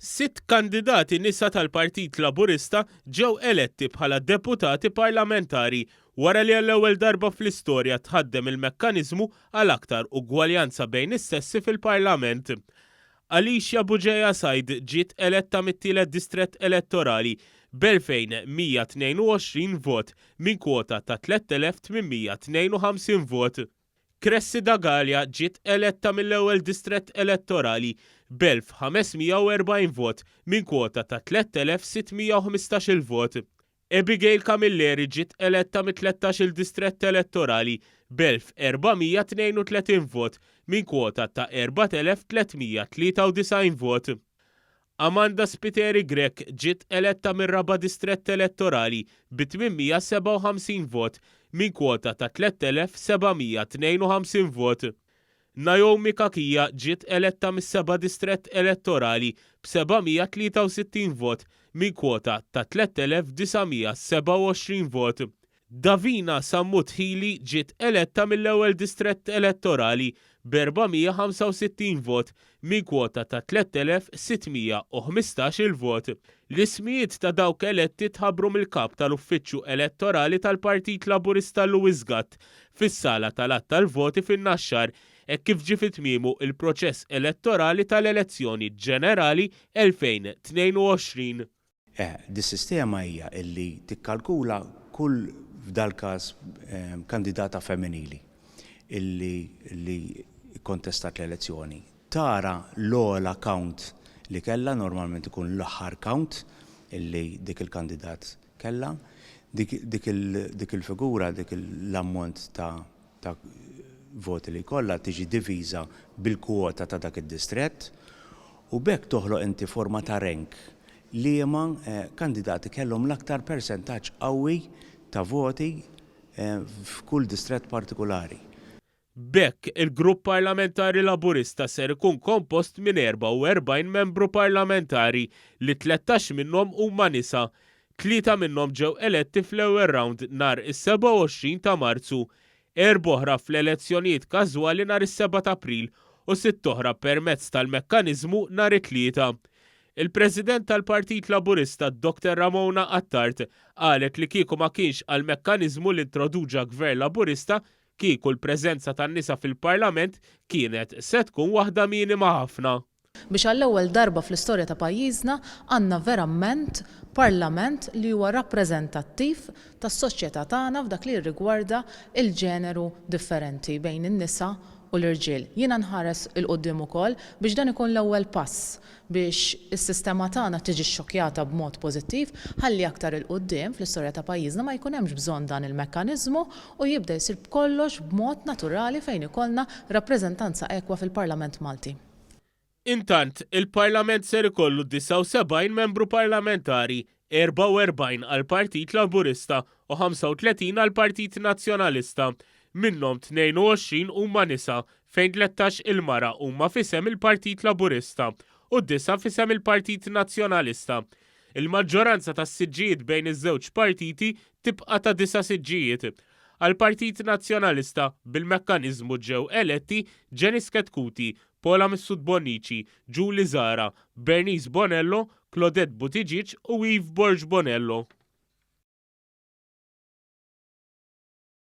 Sitt kandidati nisa tal-Partit Laburista ġew eletti bħala deputati parlamentari wara li għall-ewwel darba fl-istorja tħaddem il-mekkaniżmu għal aktar ugwaljanza bejn is-sessi fil-Parlament. Alicia Bugeja Said ġiet eletta mit-tielet distrett elettorali b'2,122 vot minn kwota ta' 3,852 vot. Cressida Galea ġiet eletta mill-ewwel distrett elettorali b'1,540 vot minn kwota ta' 3,615-il vot. Abigail Camilleri ġiet eletta mit-tlettax-il distrett elettorali b'1,432 vot minn kwota ta' 4,393 vot. Amanda Spiteri Grech ġiet eletta mir-raba' distrett elettorali bi 857 vot minn kwota ta' 3,752 vot. Naomi Cachia ġiet eletta mis-seba' distrett elettorali b'763 vot minn kwota ta' 3,927 vot. Davina Sammut Hili ġiet eletta mill-ewwel distrett elettorali b'465 vot minn kwota ta' 3,615 il vot. L-ismijiet ta' dawk eletti tħabbru mill-Kap tal-Uffiċċju Elettorali tal-Partit Laburista Louis Gatt fis-sala tal-għadd tal-voti fin-Naxxar hekk kif ġie fi tmiemu l-proċess elettorali tal-elezzjoni ġenerali 2022. Eh, dis-sistema hija illi tikkalkula kull f'dal-każ kandidata femminili illi li kkontestat l-elezzjoni. Tara l-ogħla count li kellha, normalment ikun l-aħħar count illi dik il-kandidat kellha. Dik dik dik il-figura, dik l-ammont ta' ta' voti li jkollha tiġi diviża bil-kwota ta' dak id-distrett u b'hekk toħloq inti forma ta' rank liema kandidati kellhom l-aktar persentaġġ qawwi ta' voti f'kull distrett partikulari. B'hekk, il-Grupp Parlamentari Laburista ser ikun kompost minn 44 membru parlamentari li 13 minnhom huma nisa. Tlieta minnhom ġew eletti fl-ewwel rawnd nhar is-27 ta' Marzu, erb'oħra fl-elezzjonijiet każwali nhar is-sebgħa t'April u sitt oħra permezz tal-mekkaniżmu nhar it-Tlieta. Il-President tal-Partit Laburista Dr Ramona Attard qalet li kieku ma kienx għall-mekkaniżmu li introduġa Gvern Laburista kieku l-preżenza tan-nisa fil-Parlament kienet se tkun waħda minima ħafna. Biex għall-ewwel darba fl-istorja ta' pajjiżna għandna verament Parlament li huwa rappreżentattiv tas-soċjetà tagħna f'dak li jirrigwarda l-ġeneru differenti bejn in-nisa u l-irġiel. Jiena nħares 'il quddiem ukoll biex dan ikun l-ewwel pass biex is-sistema tagħna tiġi xxokkjata b'mod pożittiv ħalli aktar 'il quddiem fl-istorja ta' pajjiżna ma jkun hemmx bżonn dan il-mekkaniżmu u jibda jsir b'kollox b'mod naturali fejn ikollna rappreżentanza ekwa fil-Parlament Malti. Intant, il-Parlament ser ikollu 79 membru parlamentari, 44 għall-Partit Laburista u 35 għall-Partit Nazzjonalista. Minnhom 22 huma nisa, fejn 13 il-mara huma f'isem il-Partit Laburista u disgħa f'isem il-Partit Nazzjonalista. Il-maġġoranza tas-siġġijiet bejn iż-żewġ partiti tibqa' ta' disa' siġġijiet. Għall-Partit Nazzjonalista, bil-mekkaniżmu ġew eletti Janice Chetcuti, Paula Mifsud Bonnici, Julie Zahra, Bernice Bonello, Claudette Buttigieg u Eve Borg Bonello.